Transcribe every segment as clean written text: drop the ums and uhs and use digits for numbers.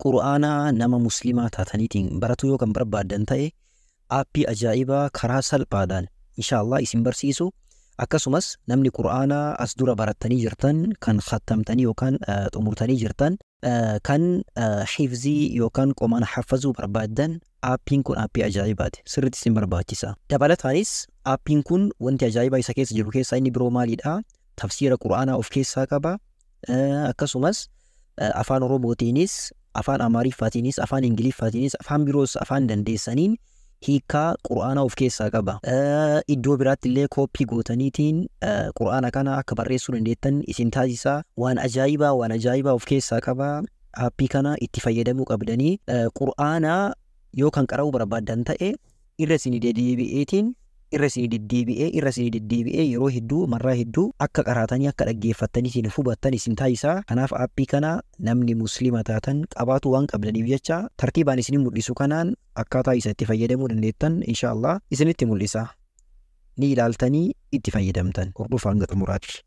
Qur'aanaa nama musliimaa taataniitiin baratuu yoo kan barbaaddan ta'e, aappii ajaa'ibaa karaa salphaadhaan inshaallah isin barsiisu. Akkasumas namni Qur'aanaa as dura barattanii jirtan, kan khattamtanii yookaan xumurtanii jirtan, kan hifzii yookaan qomaan haffazuu barbaaddan, aappiin kun aappii ajaa'ibaati, sirriitti isin barbaachisa. Dabalataanis aappiin kun wanti ajaa'ibaa isa keessa jiru keessaa inni biroo maalidha? Tafsiira Qur'aanaa of keessaa qaba. Akkasumas afaan Oromootiinis, afaan Amaariffaatiinis, afaan Ingiliffaatiinis, afaan biroos afaan dandeessaniin hiikaa Qur'aanaa of keessaa qaba. Iddoo biraatti illee kooppii gootaniitiin Qur'aana kana akka barreessuu dandeettan isin taasisa. Waan ajaa'ibaa, waan ajaa'ibaa of keessaa qaba. Aappii kana itti fayyadamuu qabdanii. Qur'aanaa yoo kan qara'uu barbaaddan ta'e, irra isin deddeebi'eetiin, irra isin deddeebi'ee, irra isin deddeebi'ee, yeroo hedduu, marraa hedduu akka qaraatanii, akka dhaggeeffattaniitiin hubattan isin taasisa. Kanaaf aappii kana namni musliima taatan qabaatu waan qabdaniif jecha, tartiibaan isin mul'isu kanaan akkaataa isa itti fayyadamuu dandeettan inshaallah isinitti mul'isa. Ni ilaaltanii itti fayyadamtan. Hordofaa hanga xumuraatti.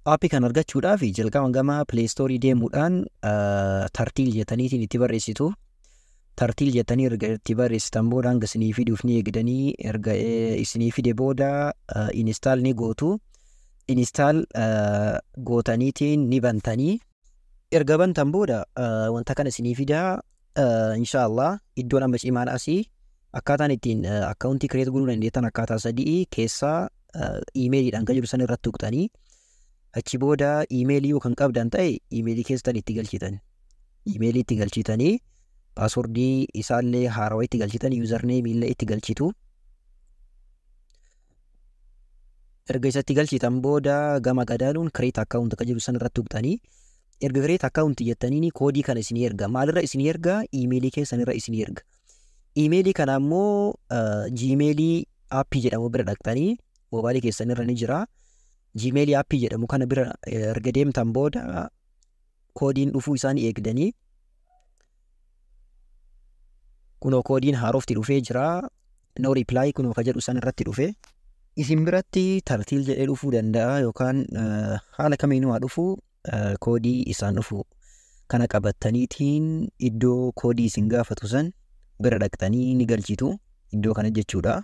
Aappii kana argachuudhaaf jalqaba gama Play Store deemuudhaan Tartiil jettaniitiin itti barreessitu. Tartiil jettanii erga itti barreessitan booda, hanga isinii fiduuf ni eegdanii. Erga isinii fide booda install ni gootu. Install gootaniitiin ni bantanii. Erga bantan booda wanta kana isinii fidaa. Inshaallah iddoon amma cimaan asii akkaataan ittiin akkaawuntii create godhuu dandeettan akkaataa sadii keessaa iimeeliidhaan kan jiru san irratti tuqxanii, achi booda iimeelii yoo kan qabdan ta'e iimeelii keessan itti galchitan. Iimeelii itti galchitanii, paaswordii isaallee haarawaa itti galchitan, username illee itti galchitu. Erga isatti galchitan booda gama gadaanuun create account kan jiru san irratti tuqxanii, erga create account jettaniini koodii kana isinii erga. Maalirra isinii erga? Iimeelii keessan irra isinii erga. Iimeelii kana ammoo Gmailii aappii jedhamu bira dhaqxanii, moobaayilii keessan irra ni jira. Gmailii aappii jedhamu kana bira erga deemtan booda koodiin dhufuu isaanii eegdanii, kunoo koodiin haarofti dhufee jira. No reply kunoo ka jedhu san irratti dhufe. Isin biratti Tartiil jedhee dhufuu danda'a yookaan haala kamiinuu haa dhufu, koodii isaan dhufu kana qabattaniitiin iddoo koodii isin gaafatu san bira dhaqxanii ni galchitu, iddoo kana jechuudha.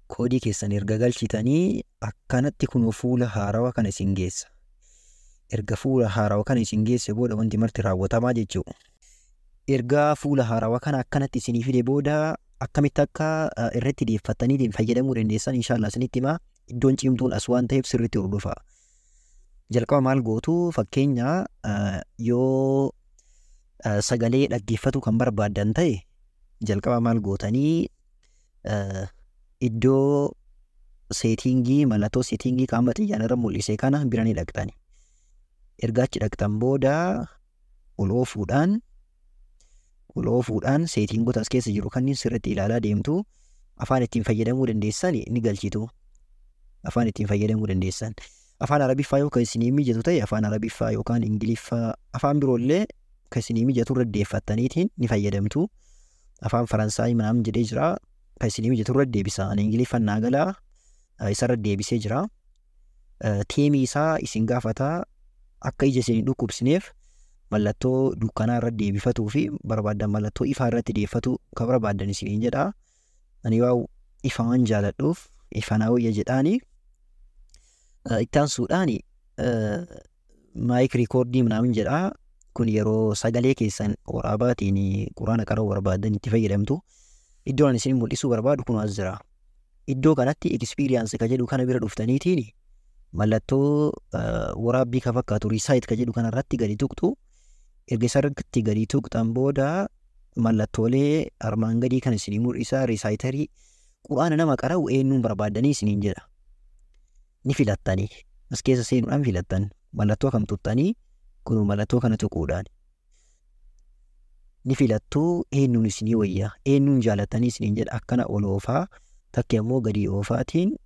Koodii keessan erga galchitanii akkanatti kunoo fuula haarawaa kana isin geessa. Erga fuula haarawaa kana isin geesse booda wanti marti raawwatamaa jechuudha. Erga fuula haarawaa kana akkanatti isinii fide booda akkamitti akka irratti deeffattanii fayyadamuu dandeessan inshaallah isinitti himaa. Iddoon cimtuun as waan ta'eef sirriitti hordofaa. Jalqaba maal gootu? Fakkeenya yoo sagalee dhaggeeffatu kan barbaaddan ta'e, jalqaba maal gootanii? Iddoo seetingii, mallattoo seetingii qaama xiyyaan irra mul'ise kana bira ni dhaqxani. Erga achi dhaqxan booda ol oofuudhaan seetingoota as keessa jiru kanneen sirriitti ilaalaa deemtu. Afaan ittiin fayyadamuu dandeessan ni galchitu. Afaan ittiin fayyadamuu dandeessan. Afaan Arabiffaa yoo kan isinii mijatu ta'e afaan Arabiffaa yookaan Ingiliffaa, afaan biroollee kan isinii mijatu irra deeffattaniitiin ni fayyadamtu. Afaan Faransaayii manaan jedhee jira. Kan isinii mijatu irra deebisa. Ani Ingiliffaan naa galaa, isarra deebisee jira. Teemii isaa isin gaafata. Akka ija isin hin dhukkubsineef mallattoo dukkanaa irra deebifatuu fi barbaaddan mallattoo ifaa irratti deeffatu kan barbaaddan isiniin jedha. Ani waa ifa waan jaaladhuuf ifa naa wayya jedhaani. Itti aansuudhaan mic recordii minaamin jedha. Kun yeroo sagalee keessan waraabaatiin Quraana qara'uu barbaaddan itti fayyadamtu. Iddoo ani isin mul'isuu barbaadu kun as jira. Iddoo kanatti experience ka jedhu kana bira dhuftaniitiin mallattoo waraabbii ka fakkaatu recite ka jedhu kanarratti gadi tuqxu. Erga isarratti gadi tuqxan booda mallattoolee armaan gadii kan isinii mul'isa. Reciterii, Quraana nama qara'u eenyuun barbaaddanii isiniin jedha. Ni filattanii. As keessa seenuudhaan filattan. Mallattoo kam tuqxanii? Kun mallattoo kana tuquudhaan. Ni filattuu, eenyuun isinii wayya, eenyuun jaalattanii isiniin jedha. Akkana ol oofaa, takki ammoo gadi oofaatiin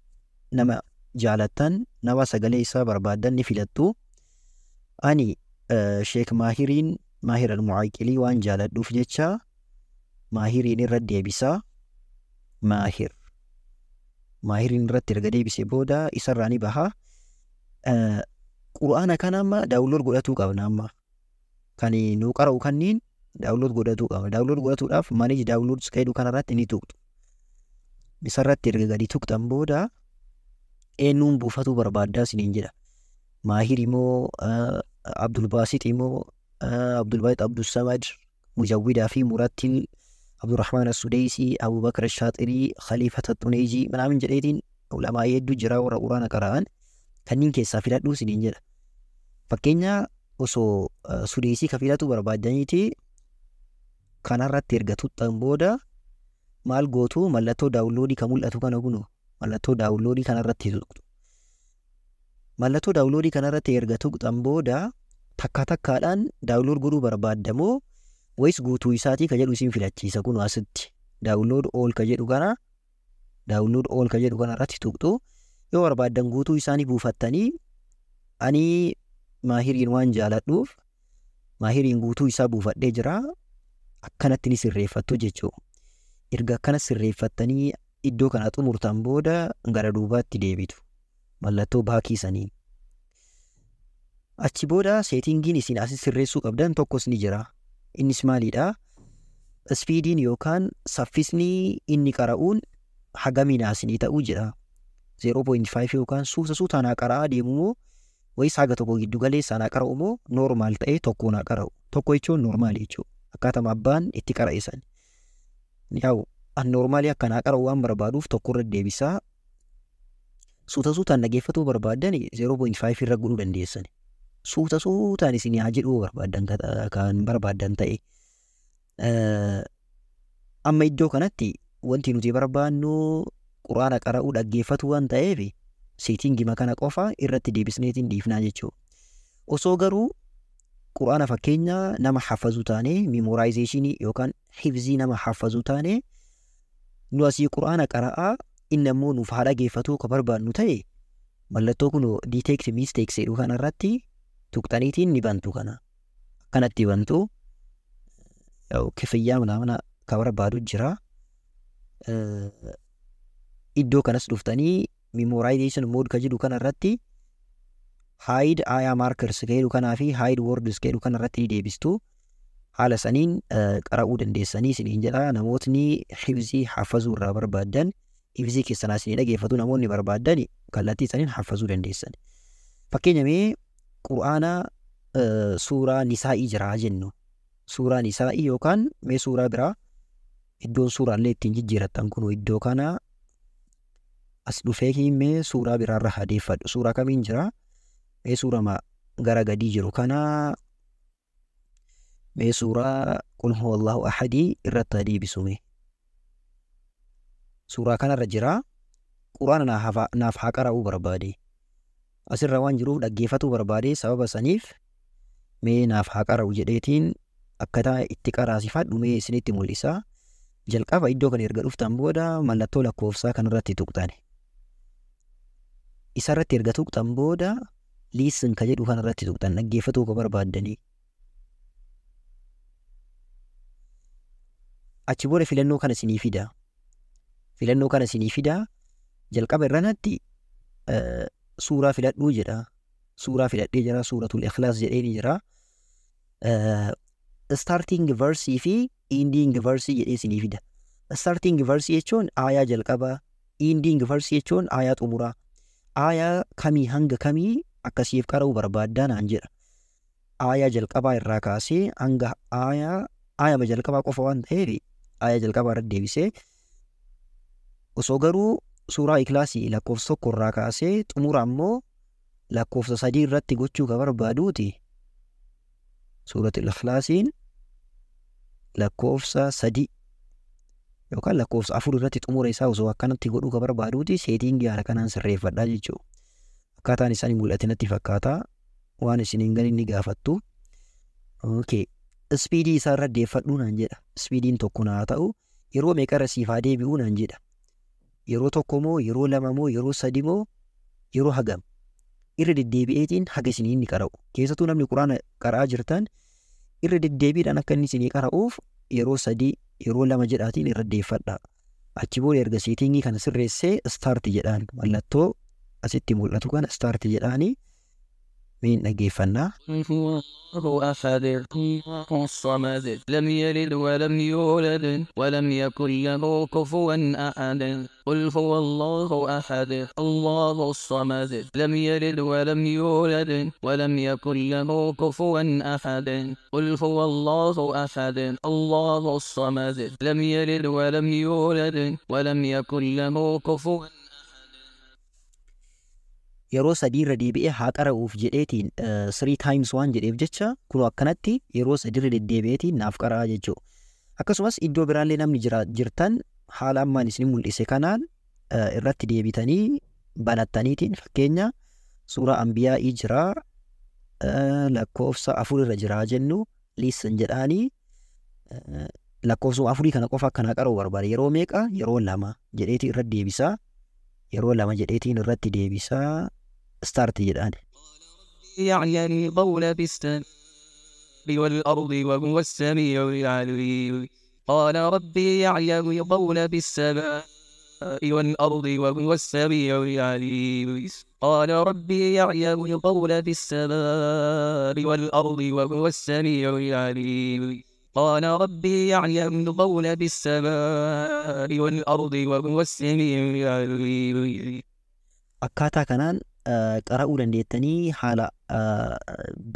nama jaalattan, nama sagalee isaa barbaaddan ni filattu. Ani Sheek Maahiriin, Maahir al-Mucaaqilii waan jaaladhuuf jecha Maahiriin irra deebisaa. Maahiriin irratti erga deebisee booda isarraa ni baha. Qur'aana kana amma download godhatuu qabna amma. Kan nuu qara'u kanniin download godhatuu qaba. Download godhatuudhaaf manage downloads ka jedhu kanarratti ni tuqxu. Isarratti erga gadi tuqxan booda eenyuun buufatuu barbaaddaa isiniin jedha. Maahir moo, Abdulbaasit moo, Abdulbaasit Abdulsamad, Mujawwidaa fi Murattil, Abdurrahmaan As-Sudeysii, Abubakar Shaaxirii, Khaliifata Xuneejii manaamin jedheetiin ulamaa hedduu jira warra quraana qara'an kanneen keessaa filadhuu isiniin jedha. Fakkeenya osoo Sudeysii ka filatuu barbaaddaniiti, kanarratti erga tuqxan booda maal gootu? Mallattoo downloadii kan mul'atu kana, kunu mallattoo downloadii kanarratti tuqxu. Mallattoo downloadii kanarratti erga tuqxan booda takka takkaadhaan download godhuu barbaaddamoo wayis guutuu isaatii ka jedhu isin filachiisa. Kun asitti download all ka jedhu kana, download all ka jedhu kana irratti tuqxu. Yoo barbaaddan guutuu isaanii buufattanii, ani Maahiriin waan jaaladhuuf Maahiriin guutuu isaa buufadhee jira. Akkanatti ni sirreeffattu jechuudha. Erga akkana sirreeffattanii iddoo kana xumurtan booda gara duubaatti deebitu. Mallattoo backii saniin. Achi booda settingiin isin asi sirreessuu qabdan tokkos ni jira. Innis maalidha? Speediin yookaan saffisni inni qara'uun hagamiin isinii ta'uu jedha. 0.5 yookaan suuta suutaan haa qara'aa deemu moo, wayis haga tokko giddu galeessaan haa qara'u moo, normal ta'ee tokkoon haa qara'u? Tokko jechuun normal jechuudha. Akkaatuma abbaan itti qara'e san. Yaa'u an normalii akkanaa qara'u waan barbaaduuf tokko irra deebisaa. Suuta suutaan dhageeffatuu barbaaddan 0.5 irra godhuu dandeessan. Suuta suutaan isin haa jedhuu barbaaddan kan barbaaddan ta'e. Amma iddoo kanatti wanti nuti barbaannu quraana qara'uu dhaggeeffatu waan ta'eef settingima kana qofa irratti deebisneetiin dhiifnaa jechuudha. Osoo garuu quraana fakkeenya nama hafazu taane, memorizationii yookaan hifzii nama hafazu taane, nu asii quraana qara'aa inni ammoo nuuf haa dhageeffatu ka barbaannu ta'e, mallattoo kun detect mistakes jedhu kanarratti tuqxaniitiin ni bantu kana. Akkanatti bantu, kifiyyaa mana ka barbaadu jira. Iddoo kanas dhuftanii memorization mode ka jedhu kanarratti hide ayah markers ka jedhu kanaa fi hide words ka jedhu kanarratti ni deebistu. Haala saniin qara'uu dandeessanii isiniin jedha. Namootni hifzii hafazuu irraa barbaaddan, hifzii keessanaa isinii dhageeffatu namoonni barbaaddan, kallattii saniin hafazuu dandeessan. Fakkeenya mee qur'aana suuraa Nisaa'ii jira jennu. Suuraa Nisaa'ii yookaan mee suuraa biraa, iddoon suuraallee ittiin jijjiirattan kun iddoo kana as dhufee mee suuraa biraarra haa deeffadhu. Suuraa kamiin jira? Mee suuraa gara gadii jiru kana, mee suuraa Qul huwallahu ahadii irratti haa deebisu mee. Suuraa kanarra jira. Quraana naaf haa qara'uu barbaade. Asirra waan jiruuf dhaggeeffatuu barbaade, sababa saniif mee naaf haa qara'u jedheetiin akkataa itti qaraasifadhu mee isinitti mul'isa. Jalqaba iddoo kana erga dhuftan booda mallattoo lakkoofsaa kanarratti tuqxan. Isarratti erga tuqxan booda listen ka jedhu kanarratti tuqxan dhaggeeffatuu ka barbaaddanii. Achi booda filannoo kana isinii fida. Filannoo kana isinii fida. Jalqaba irranatti suuraa filadhuu jedha. Suuraa filadhee jira. Suuratul Ikhlaas jedhee ni jira. Starting verse fi ending verse jedhee isinii fida. Starting verse jechuun aayaa jalqabaa. Ending verse jechuun aayaa xumuraa. Aayaa kamii hanga kamii akkasiif qara'uu barbaaddaa naan jedha. Aayaa jalqabaa irraa kaasee hanga aayaa aayama jalqabaa qofa waan ta'eef aayaa jalqabaa irratti deebisee, osoo garuu suuraa Ikhlaasii lakkoofsa 1 irraa kaasee xumura ammoo lakkoofsa 3 irratti gochuu ka barbaaduuti. Suuratul Ikhlaasiin lakkoofsa 3 yookaan lakkoofsa 4 irratti xumura isaa osoo akkanatti godhuu ka barbaaduuti, settingii haala kanaan sirreeffadhaa jechuudha. Akkaataan isaan mul'ate natti fakkaata. Waan isin hin galin ni gaafattu. Okay. Speedii isaa irra deeffadhuu naan jedha. Speediin 1 naa ta'u, yeroo meeqa irra siif haa deebi'uu naan jedha. Yeroo 1 moo, yeroo 2 moo, yeroo 3 moo, yeroo hagam? Irra deddeebi'eetiin haga isinii inni qara'u. Keessattuu namni quraana qara'aa jirtan irra deddeebiidhaan akka inni isinii qara'uuf yeroo 3, yeroo 2 jedhaatiin irra deeffadha. Achi booda erga settingii kana sirreessee start jedhaan, mallattoo asitti mul'atu kana start jedhaanii. Mee dhaggeeffannaa. هو الله أحد الله الصمد لم يلد ولم يولد ولم يكن له كفوا أحد. قل هو الله أحد الله الصمد لم يلد ولم يولد ولم يكن له كفوا أحد. قل هو الله أحد الله الصمد لم يلد ولم يولد ولم يكن له كفوا. Yeroo sadii irra deebi'ee haa qara'uuf jedheetiin 3 times waan jedheef jecha kunoo akkanatti yeroo sadii irra deddeebi'eetiin naaf qara'a jechuudha. Akkasumas iddoo biraallee namni jirtan haala ammaan isin mul'ise kanaan irratti deebitanii banattaniitiin, fakkeenya suuraa Anbiyaa'ii jira, lakkoofsa 4 irra jira jennu, listen jedhaanii lakkoofsuma 4 kana qofa akkanaa qara'uu barbaade. Yeroo meeqa? Yeroo lama jedheetii irratti deebisaa, yeroo lama jedheetiin irratti deebisaa, start jedhaan. يعلم القول في السماء والأرض وهو السميع العليم. قال ربي يعلم القول في السماء والأرض وهو السميع العليم. قال ربي يعلم القول في السماء والأرض وهو السميع العليم. قال ربي يعلم القول في السماء والأرض وهو السميع العليم. Akkaataa kanaan qara'uu dandeettanii haala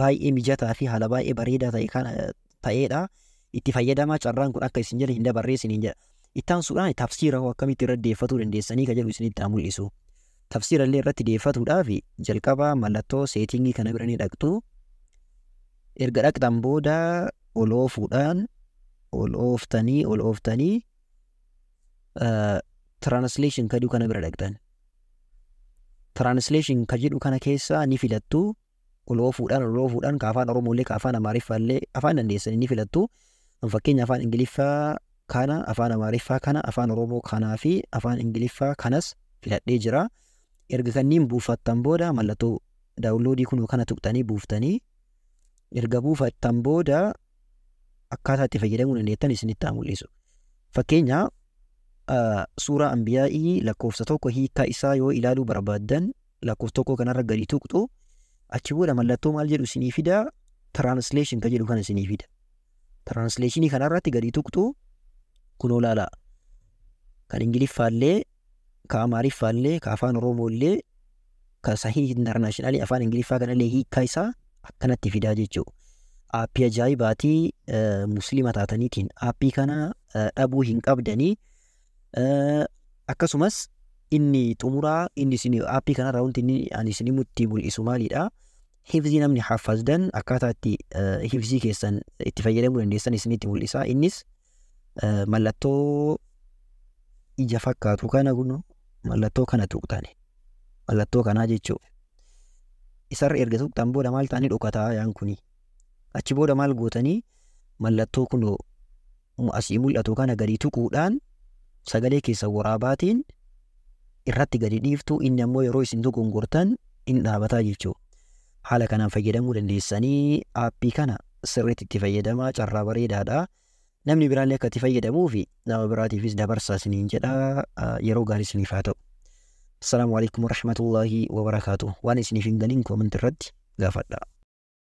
baay'ee mijataa fi haala baay'ee bareedaa ta'e kana ta'eedha. Itti fayyadamaa, carraan kun akka isin jala hin dabarree isiniin jedha. Itti aansuudhaan tafsiira hoo akkamitti irratti deeffatuu dandeessanii ka jedhu isinitti haa mul'isu. Tafsiira illee irratti deeffatuudhaaf jalqaba mallattoo setting kana bira ni dhaqxu. Erga dhaqxan booda ol oofuudhaan ol ooftanii ol ooftanii translation ka jedhu kana bira dhaqxan. Translation ka jedhu kana keessa ni filattu. Ol oofuudhaan ol oofuudhaan ka afaan Oromooillee, ka afaan Amaariffaallee, afaan dandeessanii ni filattu. Fakkeenya afaan Ingiliffaa kana, afaan Amaariffaa kana, afaan Oromoo kanaa fi afaan Ingiliffaa kanas filadhee jira. Erga kanneen buufattan booda mallattoo download kun kana tuqxanii buuftanii, erga buufattan booda akkaataa itti fayyadamuu dandeettan isinitti haa mul'isu. Fakkeenya suuraa Anbiyaa'ii lakkoofsa 1 hiikaa isaa yoo ilaaluu barbaaddan, lakkoofsa 1 kanarra gadi tuqxu. Achi booda mallattoo maal jedhu isinii fida? Translation ka jedhu kana isinii fida. Translationii kanarratti gadi tuqxu. Kunoo ilaalaa. Kan Ingiliffaallee, ka Amaariffaallee, ka afaan Oromoollee, ka Sahih International afaan Ingiliffaa kanallee hiikaa isaa akkanatti fidaa jechuudha. Aappii ajaa'ibaatii, musliima taataniitiin aappii kana dhabuu hin qabdanii. Akkasumas inni xumuraa inni isin aappii kanarraa wanti inni ani isinitti mul'isu maalidha? Hifzii namni haffazdan akkaataa itti hifzii keessan itti fayyadamuu dandeessan isinitti mul'isa. Innis mallattoo ija fakkaatu kana, kun mallattoo kana tuqxani. Mallattoo kanaa jechuudha. Isarra erga tuqxan booda maal ta'anii dhokataa yaan kuni. Achi booda maal gootanii? Mallattoo kun asii mul'atu kana gadi tuquudhaan sagalee keessa waraabaatiin irratti gadi dhiiftu. Inni ammoo yeroo isin dogongortan in dhaabataa jechuudha. Haala kanaan fayyadamuu dandeessanii. Aappii kana sirriitti itti fayyadamaa, carraa bareedaadha. Namni biraallee akka itti fayyadamuu fi nama biraatiifis dabarsaa isiniin jedha, yeroo gaarii isiniif haa ta'u. Assalaamu alaikum warahmatullaahi wabarakaatuh. Waan isiniif hin galin comment irratti gaafadha.